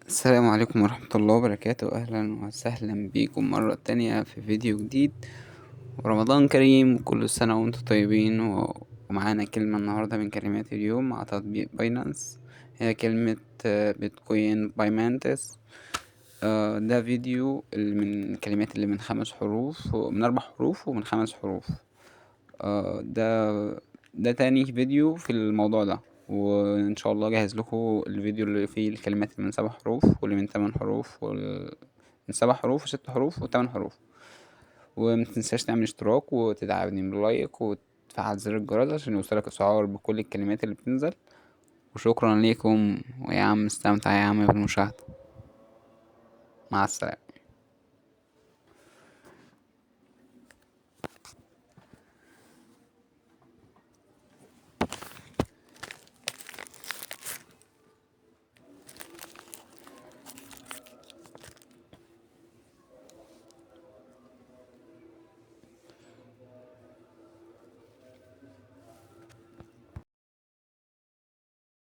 السلام عليكم ورحمة الله وبركاته. أهلا وسهلا بيكم مرة تانية في فيديو جديد، ورمضان كريم، كل سنة وانتم طيبين. ومعانا كلمة النهاردة من كلمات اليوم مع تطبيق باينانس، هي كلمة بيتكوين payments. ده فيديو من الكلمات اللي من 5 حروف ومن 4 حروف ومن 5 حروف. ده تاني فيديو في الموضوع ده، وان شاء الله جاهز لكم الفيديو اللي فيه الكلمات اللي من 7 حروف واللي من 8 حروف من 7 حروف وست حروف وتمن حروف. ومتنساش تعمل اشتراك وتدعمني بلايك وتفعل زر الجرس عشان يوصلك اشعار بكل الكلمات اللي بتنزل. وشكرا ليكم، ويا عم استمتع يا عم بالمشاهدة. مع السلامة.